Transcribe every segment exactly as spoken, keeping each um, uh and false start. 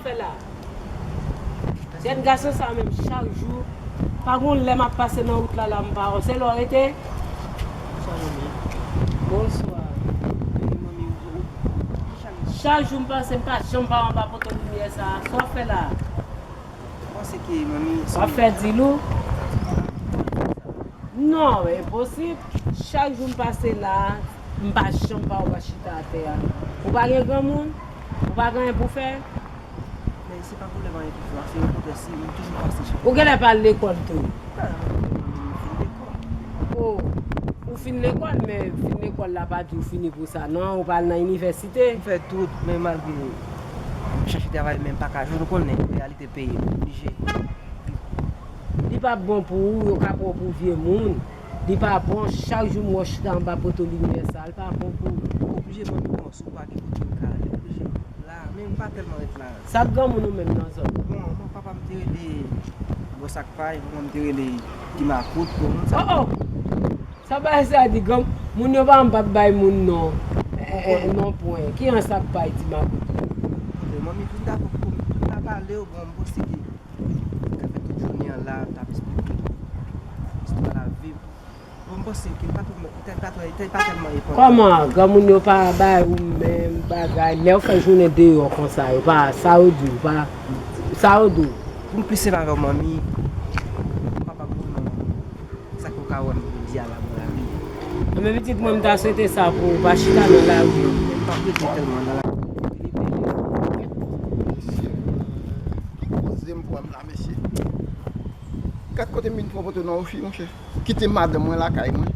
Fè la. Jèn gason sa menm chak jou, pa gon lè m ap pase nan wout la, la m pa wè w. Se lè w rete? Bonswa, manmi. Bonswa. Beni, manmi, ou, ou, ou, ki jan? Chak jou m pase, m pa janm pa anba poto limyè sa. Sa w ap fè la? Ou panse ke, manmi, w ap fè dilou? Non, enposib. Chak jou m pase la, m pa janm pa wè w pa chita atè a. Ou pa gen granmoun? Ou pa gen anyen pou fè? Men se pa pwoblèm anyen toujou, se okontrè, si m toujou pase chak. Ou genlè pa al lekòl tou? Ah, m fin lekòl. Oh, ou fin lekòl, men fin lekòl la pa di w fini pou sa, non? Ou pa al nan inivèsite? M fè tout, men malgre m chache travay, men m pa ka jwenn, ou konnen, reyalite peyi m, oblije. Li pa bon pou ou, yo ka pran w pou vye moun. Li pa bon, chak jou m wè w chita anba poto limyè sa, li pa bon pou ou. Oblije, manmi, bon, si w pa gen kote w ka ale, oblije. La, men m pa tèlman ret la. Sa k granmoun ou menm nan zòn? Bon, bon, papa m te rele Gwòs ak Pay, manman m te rele Ti Makout, bon, moun sa. Oh, oh! Sa bagay sa di, granmoun yo pa m p ap bay moun non. Eh, eh, non pwen. Ki an sa k bay Ti Makout? Manmi, tout ta, tout ta pale w, bon, m panse ke m ka fè tout jounen an la, m t ap esplike istwa lavi m. Bon, m panse ke pa tèlman, pa tèlman, pa tèlman enpòtan. Kòman? Granmoun yo pa bay ou menm bagay. Lè w fè jounen deyò konsa, yo pa, sa yo di w, pa, sa yo di w? Pou m plis senp avè w, manmi, papa m pou non. Sa k ou ka wè m jodi a la, bon, lavi. Enben, pitit mwen, m ta swete sa pou ou, pa chita nan lari. M p ap rete tèlman nan lari. Mesye, koze m pran m la, mesye. Gad kote m vin pran poto nan yon fi, monchè. Kite madanm mwen lakay mwen.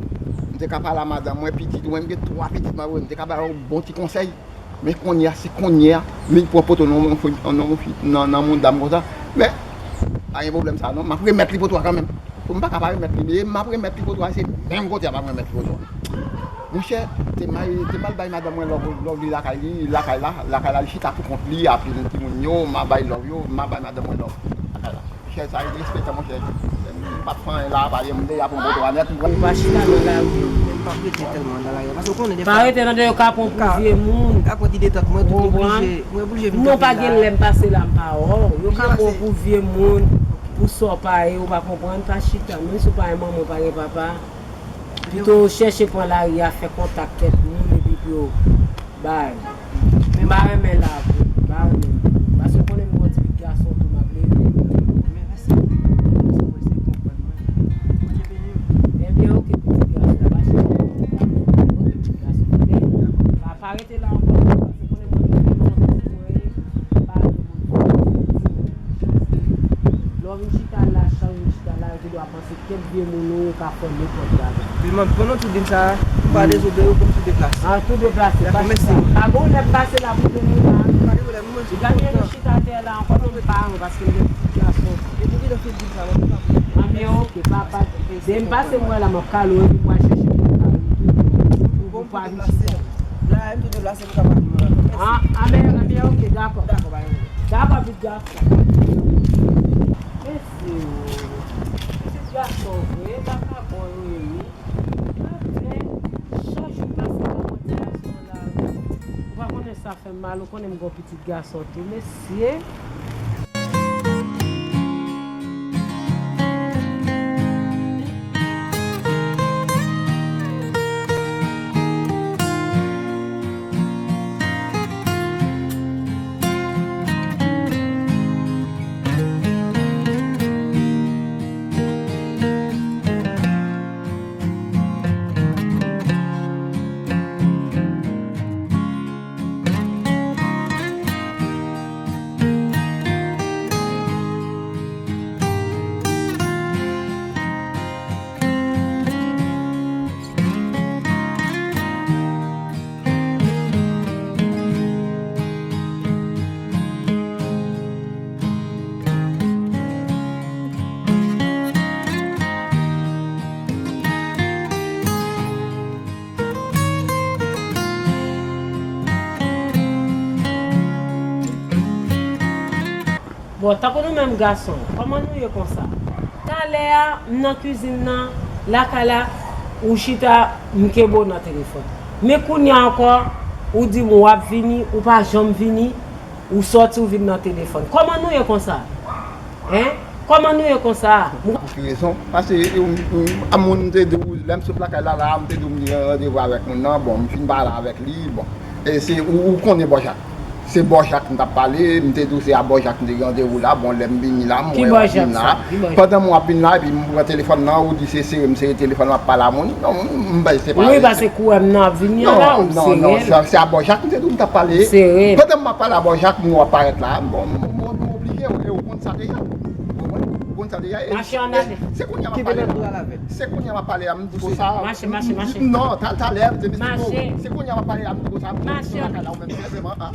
M te ka pale a madanm mwen, pitit mwen, m gen twa pitit mwen, m te ka ba yo bon ti konsèy. Men kounye a, se kounye a, m vin pran poto nan yon fi, nan yon fi, nan, nan yon dam konsa. Men, pa gen pwoblèm sa non, m ap remèt li poto a kanmenm. Fò m pa ka pa remèt li, men m ap remèt li poto a, se menm kote a m ap remèt li poto a. Monchè, te mal, te mal bay madanm mwen love, love li lakay li, lakay la, lakay la, li chita pou kont li, epi timoun yo, m a bay love yo, m a bay madanm mwen love lakay la. Chè sa, respektan, monchè. M p ap fè anyen la, pa gen moun deja pou m poto a nèt. Ou pa chita nan lari. M p ap rete tèlman nan lari a, paske ou konnen defwa. Pa rete nan de yo ka pran pou vye moun. Ka pran ti detant mwen, tout mwen oblije, mwen oblije vin kanpe la. Non, pa gen lè m pase la, m pa wè w. Yo ka pran pou vye moun, pou sa w pa ye, ou pa konprann, pa chita. Menm si w pa gen manman, w pa gen papa. Pito chèche pran lari a, fè kontak kèk moun, epi pou yo bay. Men m pa renmen la, bro. M pa renmen. Paske w konnen m gon ti pitit gason tou, m ap leve. Men mèsi. Sa mwen se konprann mwen. Bondye beni w. Ebyen, oke, pitit gason, pa chita. Oke, pitit gason, tande. Pa, pa rete la ankò, paske w konnen mwen menm, mwen menm, mwen, pa renmen. Lè w vin chita la, chak jou w chita la, yo te dwa panse kèk vye moun ou ka fè nenpòt bagay. Wi, man, pandan w tou di m sa, m pa dezole w, pou m tou deplase. Ah, tou deplase, pa chita. Pa gen lè m pase la pou jwenn ou la. Pa gen pwoblèm, mwen. Li pa gen nou chita atè la ankò, non, m pa renmen paske m gen pitit gason. E pou ki lè w fin di m sa, mwen, m pa. Manmi, oke, papa. Depi m pase mwen la, m ap kale w, epi m pral chèche pou kale w. Bon, m tou deplase. La, m tou deplase, m ka pa vin la. Mèsi. Ah, ah, men, men, oke, dakò. Dakò, pa gen pwoblèm. Dakò, pitit gason. Mesye, pitit gason vre, vagabon yo ye, wi. Sa fè, chak jou m pase nan pòt ti gason an la, ou pa konnen sa fè m mal, ou konnen m gon pitit gason tou, mesye. Bon, tankou nou menm gason, kòman nou ye konsa? Talè a, m nan kizin nan, lakay la, ou chita, m kenbe w nan telefòn. Men kounye a ankò, ou di m w ap vini, ou pa janm vini. Ou sòti, ou vin nan telefòn. Kòman nou ye konsa? Hein? Kòman nou ye konsa? Pou ki rezon? Paske, e, m, m, a moun m te di w, lè m sot lakay la, la, m te di w m gen randevou avèk moun nan, bon, m fin pale avèk li, bon. E se, ou, ou konnen Bòjak. Se Bòjak m t ap pale, m te di w se a Bòjak m te gen randevou la, bon, lè m vini la, m wè w ap vin la. Pandan m w ap vin la, epi m pran telefòn nan, ou di se sere m sere telefòn, m ap pale a moun. Non, m, m, se pa. Wi, paske kouwè m nan ap vini an la, ou sere l. Non, non, se, se a Bòjak m te di w m t ap pale. Ou sere l. Pandan m ap pale a Bòjak, m wè w ap parèt la, bon, m, m, m, m oblije, e ou konn sa deja. Ou konn, ou konn sa deja. E, mache ann ale. Se kounye a m ap pale. Se kounye a m ap pale a, m di konsa. Mache, mache, mache. Non, ta, talè, m te mistiko. Mache. Se kounye a m ap pale a, m di konsa. Mache. Ou menm, sèlman, a.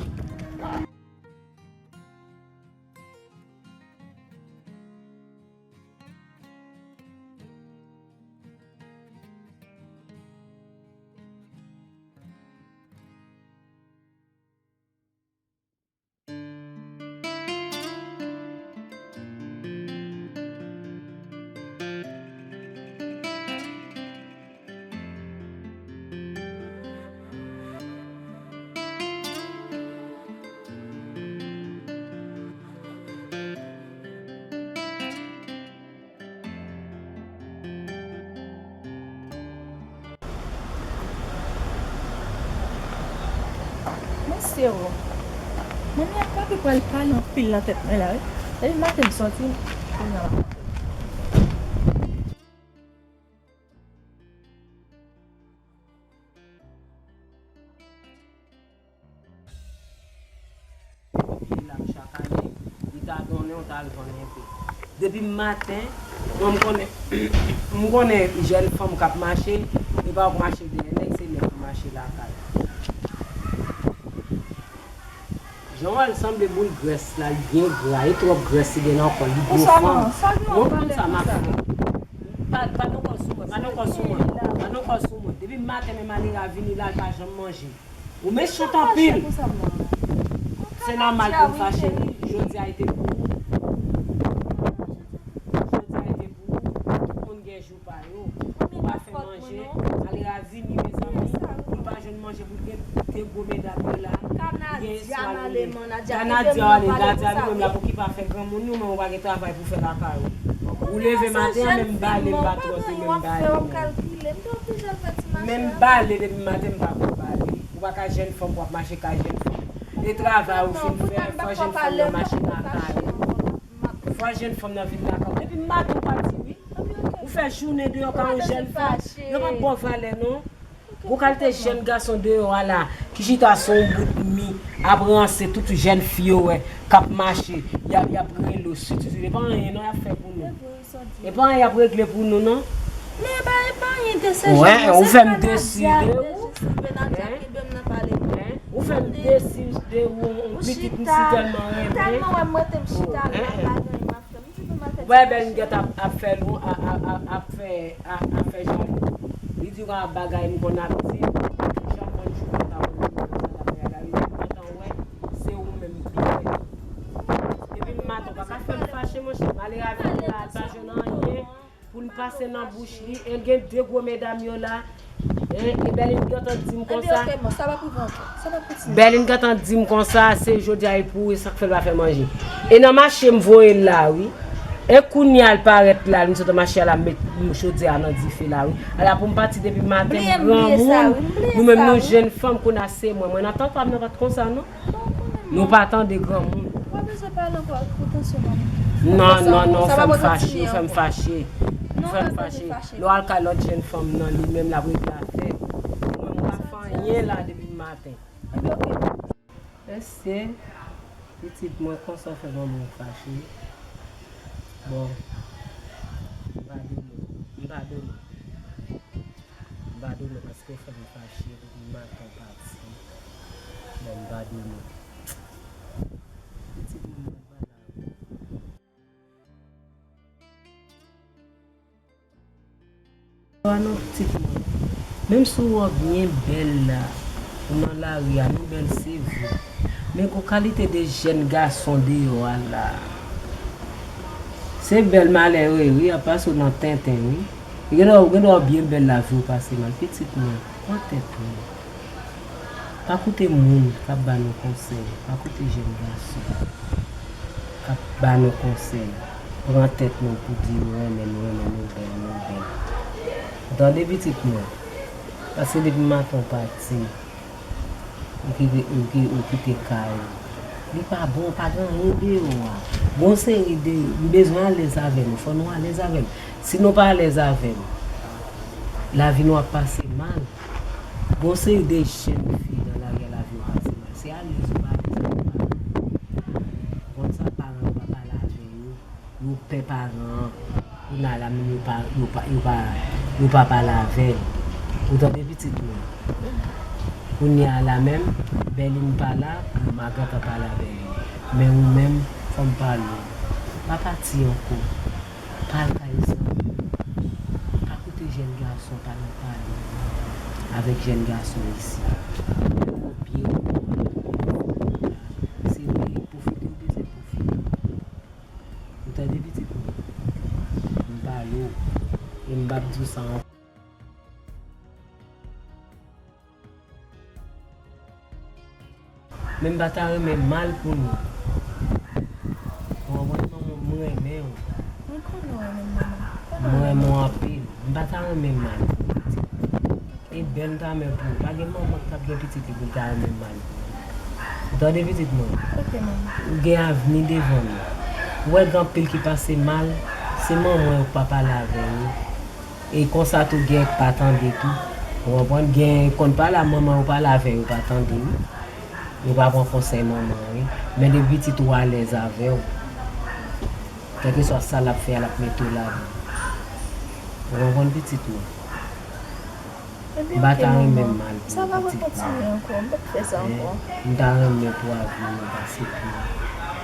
Mesye o, manmi a kanpe pral pale anpil nan tèt mwen la wi. Depi maten m sòti, kounye a m ap Li la chak ane, li ta donnen, ou ta al vann enpe. Depi maten, bon, m konnen, m konnen jèn fanm k ap mache, li pa wè k mache dèyè nèg, se nèg ki mache lakay. Jan w wè l sanble boul grès la, li byen gra, e twòp grès li gen nan kò l, li gwo fanm. Mwen konn sa m ap fè. Pa, pa nan kò sou mwen, pa nan kò sou mwen, pa nan kò sou mwen. Depi maten menm malere a vini la, l pa janm manje. Ou mechan anpil. Se nòmal pou m fache wi. Jodi a e te pou ou. Jodi a e te pou ou. Tout moun gen jou pa yo. Ou pa fè manje. Malere a vini, mezanmi. Pou l pa jwenn manje pou l gen de gwo medam yo la. Li gen espwa li ye. Kanadya ale, Nadya li menm la pou ki pa fè granmoun, ou menm ou pa gen travay pou fè lakay ou. Ou leve maten an, menm bale m pa twò di menm bale. Menm bale depi maten m pa kwè bale. Ou pa ka jèn fanm pou w ap mache kay jèn fanm. E travay ou fin fè, fò jèn fanm nan mache lakay ou. Fò jèn fanm nan vin lakay ou. Depi maten ou pati wi. Ou fè jounen deyò kay yon jèn fanm. Yo pa ba w valè non. Gwo kalite jèn gason deyò a la ki chita sou yon bout mi ap ranse tout jèn fi yo wè k ap mache, y ap, y ap rele w, switiswit. E pa anyen non y ap fè pou nou. E pa anyen y ap regle pou nou non. Men e pa, e pa anyen de se jan non, ou fè m desi de ou. Ou fè m desi de ou, yon pitit m si tèlman renmen. Tèlman wè m rete m chita la, pa gen anyen m ap fè. Wè Bèlinga ap, ap fè lou, ap, ap, ap, ap fè, ap, ap fè jalou. Li di w a bagay m konn ap di, jan m konn chouke ta konn di w konsa ta fè bagay, li di m kontan wè, se ou menm ki fè. Depi m maten, ou pa ka fè m fache, monchè. Malere a vini la, l pa jwenn anyen pou l pase nan bouch li. E l gen de gwo medam yo la. E, e Bèlin gentan di m konsa. Bèlin gentan di m konsa, se jodi a e pou ou, e sa k fè l pa fè manje. E nan mache m voye l la, wi. E kounye a l parèt la, li sot nan mache a la, m met chodyè a nan dife la, wi. Ala pou m pati depi maten, m granmoun. Nou menm nou jèn fanm, kounye a se mwen. Mwen nan tan pa m nan pa t konsa, non. Nou pa tande granmoun. Ou pa bezwen pale ankò pou tansyon manman. Non, non, non, ou fè m fache, ou fè m fache. Ou fè m fache. Lè w al kay lòt jèn fanm nan, li menm l ap regle afè. Mwen, m pa fè anyen la depi maten. Mesye, pitit mwen konsa fè manman w fache. Bon, m padone w, m padone w. M padone w paske w fè m fache depi maten w pati. Bon, m padone w. Pitit mwen, mwen pa la. Wa non pitit mwen. Menm si w wè w byen bèl la, ou nan lari a, nou bèl se vre. Men gon kalite de jèn gason deyò a la. Se bèl malè yo ye, wi, y ap pase w nan tenten, wi. Gen dwa, gen dwa w byen bèl lavi w pase mal. Pitit mwen, pran tèt ou. Pa koute moun k ap ba nou konsèy, pa koute jèn gason k ap ba nou konsèy. Pran tèt nou pou di nou renmen, nou renmen, nou bèl, nou bèl. Tande pitit mwen, paske depi maten w pati, ou kite, ou ki-, ou kite kay ou. Li pa bon, pa gen anyen deyò a. Gon seri de, m bezwen alèz avè nou, fò nou alèz avè m. Si nou pa alèz avè m, lavi nou ap pase mal. Gon seri de jèn fi nan lari a lavi yo pase mal. Se alèz ou pa alèz avè paran. Konn sa paran yo pa pale avè yo. Yo pè paran an. Kounye a la menm yo pa, yo pa, yo pa, yo pa pale avè l. Ou tande pitit mwen? Kounye a la menm, Bèlin pa la, m a gentan pale avè li. Men ou menm, fò m pale w. Pa pati ankò. Pa al kay zanmi w. Pa koute jèn gason, pa nan pale avèk jèn gason isi. Yo byen, se vre, pwofite, w bezwen pwofite. Ou tande pitit mwen? M pale w. E m p ap di w sa ankò. Men m pa ta renmen mal pou nou. Ou konprann, manman, m renmen w. M konnen w renmen m, manman. M renmen w anpil. M pa ta renmen mal pou nou. E bèl m ta renmen pou ou. Pa gen manman k t ap gen pitit li pou l ta renmen mal pou ou. Ou tande pitit mwen? Ok, manman. Ou gen avni devan nou. Ou wè gen anpil ki pase mal, se manman yo k pa pale avè yo. E konsa tou gen k pa tande tou. Ou konprann? Gen konn pale a manman yo pale avè yo pa tande wi. Yo pa pran konsèy manman wi. Men depi pitit ou alèz avè w, kèlkeswa sa l ap fè a, l ap mete w ladan. Ou konprann pitit mwen? Ebyen, m pa ta renmen mal pou ou pitit mwen. Sa pa kontinye ankò, m p ap fè sa ankò. M ta renmen pou avi nou pase pi.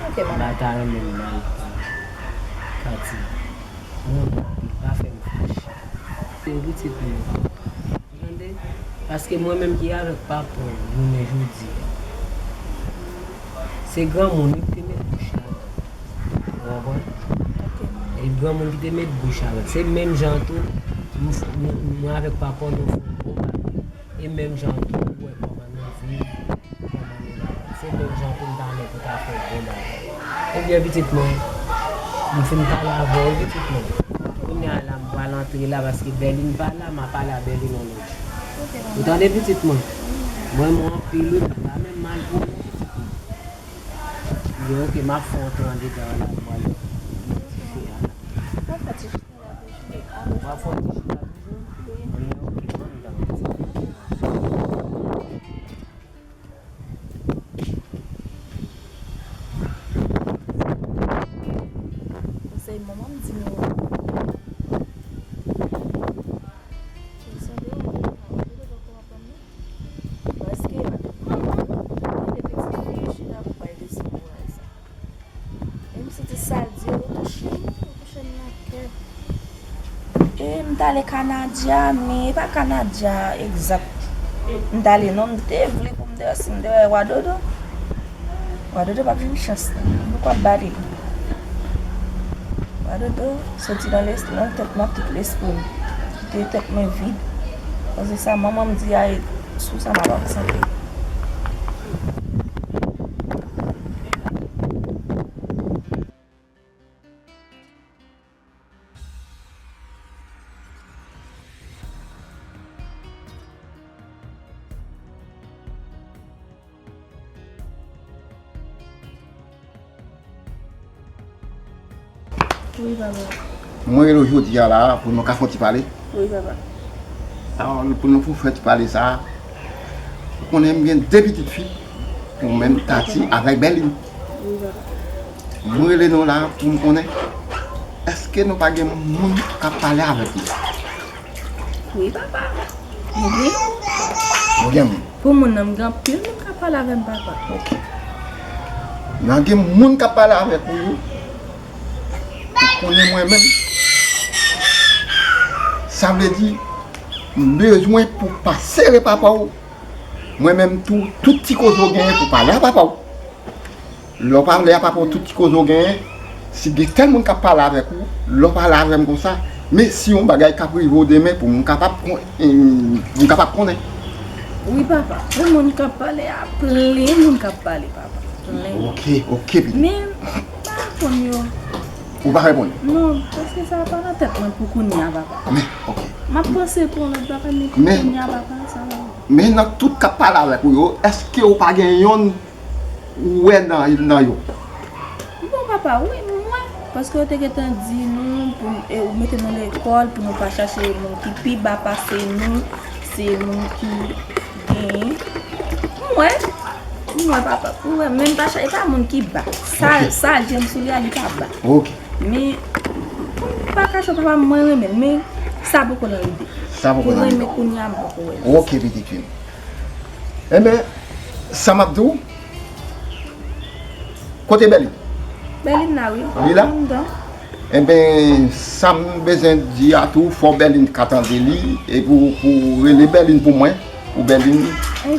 Ok, manman. M pa ta renmen mal pou ou. Katy. Mwen, pa fè m fache. Se pitit mwen. Ou tande? Paske mwen menm ki avèk papa w jounen jodi a. Se granmoun wi ki te met bouch ladan. Ou konprann? E granmoun ki te met bouch avèk. Se menm jan tou, m, m, mwen avèk papa w nou fè yon bon bagay. E menm jan tou, ou wè kòman nou viv. Se menm jan pou m ta renmen pou ta fè bon bagay. Ebyen, pitit mwen, m fin pale avè w, pitit mwen. Kounye a la, m pral antre la, paske Bèlin pa la, m a pale a Bèlin yon lòt jou. Ou tande, pitit mwen? Mwen, mwen anpil, wi, m pa ta renmen mal pou ou, pitit mwen. Ebyen, ok, m ap fè yon tan andedan la, m pral fè a la. W ap fè yon ti chita la toujou? Ebyen, ok, m anndan. Konsèy manman m di nou. Paske manman m kite pitit li chita pou bay leson pou Raisa. E m santi sa l di yo touche m, yo touche m nan kè. E m t ale Canada, men e pa Canada egzak m t ale non, m te vle pou m te wè si m te wè Wa Dodo. Wa Dodo p ap jwenn chans li, m poko ap ba li. Wa Dodo soti nan les-, nan tèt mwen ak tout lespri m. Kite tèt mwen vid. Paske sa manman m di a, e sou sa m ap avanse. Wi, papa. Mwen rele w jodi a la a pou nou ka fè yon ti pale. Wi, papa. Alò, pou nou pou fè ti pale sa a, ou konnen m gen de pitit fi, ou menm Tati avèk Bèlin. Wi, papa. Mwen rele nou la pou m konnen, èske nou pa gen moun k ap pale avèk nou? Wi, papa. Nou gen? Nou gen moun? Pou moun nan, m gen anpil moun k ap pale avè m, papa. Ok. Nan gen moun k ap pale avèk ou yo. Ou konnen mwen menm. Sa vle di, m bezwen pou pa sere papa w. Mwen menm tou, tout ti koze w genyen pou pale a papa w. Lè w pale a papa w tout ti koze w genyen, si gen tèl moun k ap pale avèk ou, lè w pale avè m konsa, men si yon bagay k ap rive w demen pou m kapab kon-, em, pou m kapab konnen. Wi, papa. Yon moun k ap pale a, plen moun k ap pale, papa. Plen. Ok, ok, pitit. Men, m pa reponn yo. Ou pa reponn? Non, paske sa pa nan tèt mwen pou kounye a, papa. Men, ok. M ap panse pou yon lòt bagay, men pou kounye a, papa, sa va. Men nan tout k ap pale avèk ou yo, èske ou pa gen yonn ou wè nan, nan yo? Bon, papa, wi, m wè. Paske yo te gentan di nou pou n, e, ou mete nou lekòl pou nou pa chache moun ki pi ba pase nou, se moun ki genyen. M wè. M wè, papa. M wè, men m pa chache, e pa moun ki ba. Sa, ok, sa je m sou li a, li pa ba. Ok. Men, pou m pa kache w, papa, mwen renmen l, men sa poko nan lide. Sa poko nan lide. Pou renmen kounye a, m poko wè. Ok, pitit fi m. Enben, sa m ap di w, kote Bèlin? Bèlin la, wi. Li la? Anndan. Enben, sa m bezwen di a tou, fò Bèlin ka tande li, e pou, pou rele Bèlin pou mwen, pou Bèlin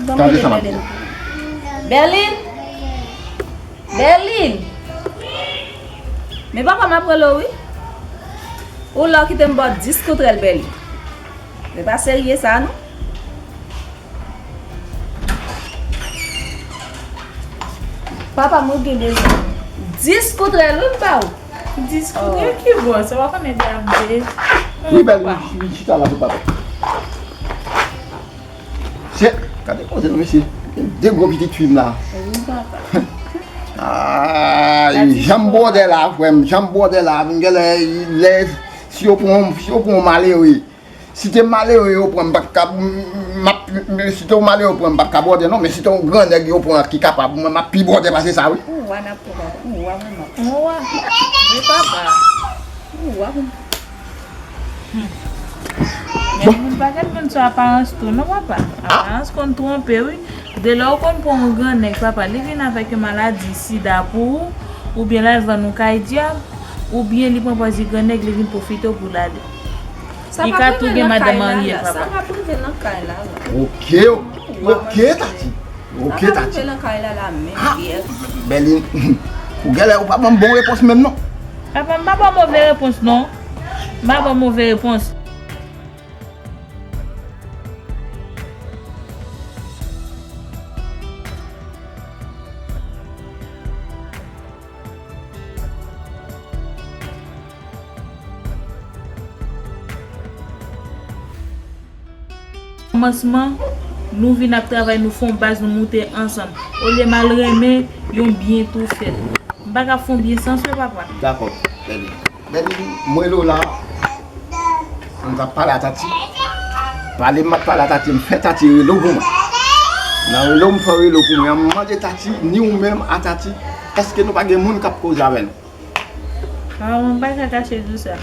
tande sa m ap di. Bèlin! Bèlin! Men papa m ap rele w, wi. Ou la w kite m ba w dis koutrèl, Bèlin. Se pa serye sa, non. Papa, mwen gen bezwen dis koutrèl, wi, m ba w. Dis koutrèl ki bò? Sa w pa konnen de ap de. Wi, bèl, wi, chita la pou papa. Chè, gade koze non, mesye. De gwo pitit fi m la. Wi, papa. Ay, jan m bwodè la, frè m, jan m bwodè la, m genlè, lè, si yo pran, si yo pran malere, si te malere yo pran, m p ap ka, m ap, si te yon malere yo pran, m p ap ka bwodè non, men si te yon grannèg yo pran ki kapab, mwen m ap pi bwodè pase sa, wi. Ou wa n ap pran, ou wa mwen m ap. Ou wa. Wi, papa. Ou wa mwen. Men moun pa gen moun sou aparans tou, non, papa. Aparans konn twonpe, wi. De lè w konn pran yon grannèg, papa, li vin avèk yon maladi sida pou ou, oubyen l al vann ou kay dyab, oubyen li pran pòz li grannèg, li vin pwofite w pou l ale. Li ka tou gen madanm marye, papa. Sa p ap rive nan kay la, la. Ok, ok, tati. Ok, tati. Sa p ap rive nan kay la, la, menm. Ah, Bèlin, ou genlè, ou pa ban m bon repons menm, non. Papa, m pa ba w move repons, non. M pa ba w move repons. Kòmansman, nou vin ap travay, nou fè yon baz, nou moute ansanm. Olye m al renmen yon byen tou fèt. M pa ka fè yon byen san swe, papa. Dakò, bèl. Bèl, mwen rele w la. M t ap pale a Tati. Pale m ap pale a Tati, m fè Tati rele w pou mwen. Nan rele w, m fè rele w pou mwen. M mande Tati, ni ou menm a Tati, èske nou pa gen moun k ap koze avè nou? Papa, mwen pa ka kache di w sa.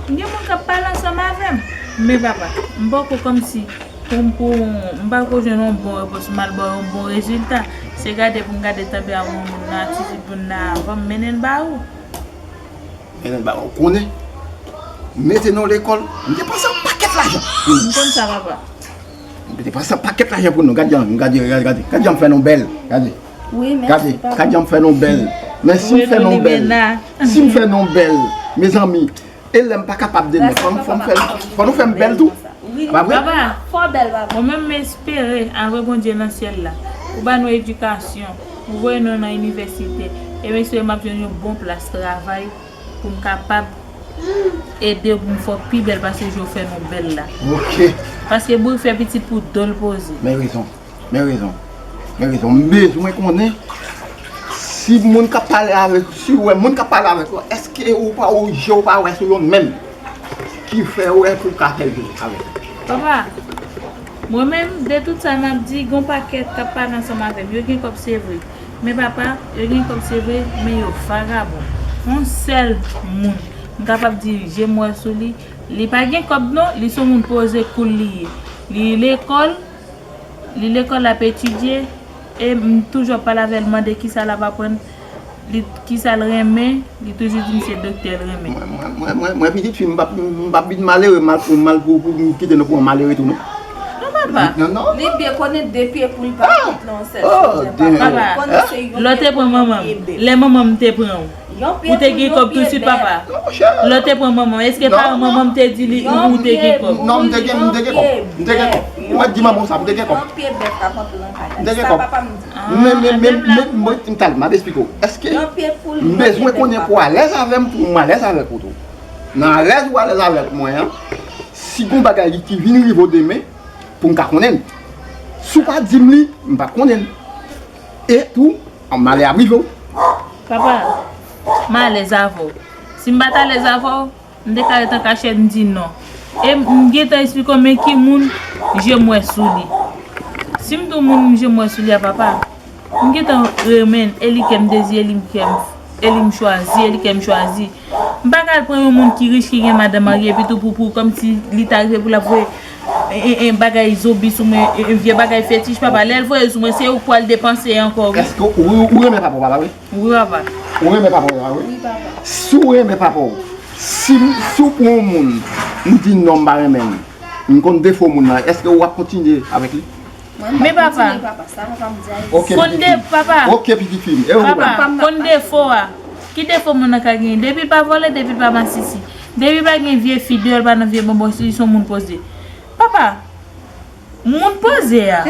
M gen moun k ap pale ansanm avè m. Men papa, m poko kòmsi pou m, pou m pako jwenn yon bon repons, m al ba w yon bon rezilta. Se gade pou m gade tanperaman moun nan, atitid moun nan avan m mennen l ba ou. Mennen l ba ou. Ou konnen, mete nou lekòl, m te panse yon pakèt lajan. M konn sa, papa. M te panse yon pakèt lajan pou nou. Gade jan, gade, gade, gade, gade jan m fè nou bèl. Gade. Wi, mèsi, papa. Gade, gade jan m fè nou bèl. Men si m fè nou bèl, si m fè nou bèl, mezanmi, e lè m pa kapab demen, fò m, fò m fè, fò nou fè m bèl tou. Wi. Pa vre? Papa, fò bèl, papa. Mwen menm, m espere, avè Bondye nan syèl la, ou ba nou edikasyon, ou voye nou nan inivèsite, e m espere m ap jwenn yon bon plas travay pou m kapab ede pou m fè w pi bèl pase jan w fè nou bèl la. Ok. Paske boug fè pitit pou do l poze. Men rezon. Men rezon. Men rezon. M bezwen konnen si moun k ap pale avèk, si w wè moun k ap pale avèk ou, èske ou pa, ou je w pa wè sou yo menm ki fè w wè pou w ka fè l vini avèk ou? Papa, mwen menm, de tout sa m ap di, gon pakèt k ap pale ansanm avè m. Yo gen kòb, se vre. Men papa, yo gen kòb, se vre, men yo vagabon. Yon sèl moun m kapab di je m wè sou li, li pa gen kòb non, li se yon moun poze, cool li ye. Li lekòl, li lekòl, l ap etidye, e m toujou ap pale avè l, mande kisa l ap aprann, li, kisa l renmen, li toujou di m se doktè l renmen. Mwen, mwen, mwen, mwen, mwen pitit fi m, m p ap, m p ap vin malere, m al pou, m al pou, pou m kite nou pou yon malere tou, non. Non, papa. Non, non. Li byen konnen de pye poul pa kout nan yon sèl chòdyè, papa. Papa, lè w te pran manman m, lè manman m te pran w, Ou te gen kòb tousuit, papa. Lè w te pran manman m, èske paran manman m te di li ou te gen kòb? Non, m te gen, m te gen kòb. M te gen kòb. Ou mèt di manman w sa, m te gen kòb. Yon pye bèf k ap antre nan kay la. M te gen kòb. Men, men, men, men, mwen, m tal, m ap esplike w. Èske m bezwen konnen pou w alèz avè m, pou m alèz avèk ou tou? Nan alèz ou alèz avèk mwen an, si gon bagay ki vin rive w demen, pou m ka konnen l. Si w pa di m li, m p ap konnen l. E tou, malè ap rive w. Papa, m alèz avè w. Si m pa t alèz avè w, m te ka ret an kachèt, m di non. E m gentan esplike w men ki moun je m wè sou li. Si m di w moun je m wè sou li a, papa, m gentan renmen l, e li kè m dezire, e li kè m, e li m chwazi, e li kè m chwazi. M pa ka al pran yon moun ki rich, ki gen madanm marye, epi tou pou, pou, kòmsi li ta rive pou l ap voye en, en, en bagay zonbi sou mwen, en, en vye bagay fetich, papa. Lè l voye l sou mwen, se ou k pral depanse ankò, wi. Èske ou, ou, ou renmen papa w, pa vre? Wi, papa. Ou renmen papa w, pa vre? Wi, papa. Si w renmen papa w, si, si w pran yon moun, m di non, m pa renmen l, m konn defo moun nan, èske w ap kontinye avèk li? Men papa, konn de papa. Ok, pitit fi m. E ou papa, konn defo a. Ki defo moun nan ka genyen? Depi l pa vòlè, depi l pa masisi. Depi l pa gen vye fidèl, pa nan vye bonbon, si li se yon moun poze. Papa, moun poze a.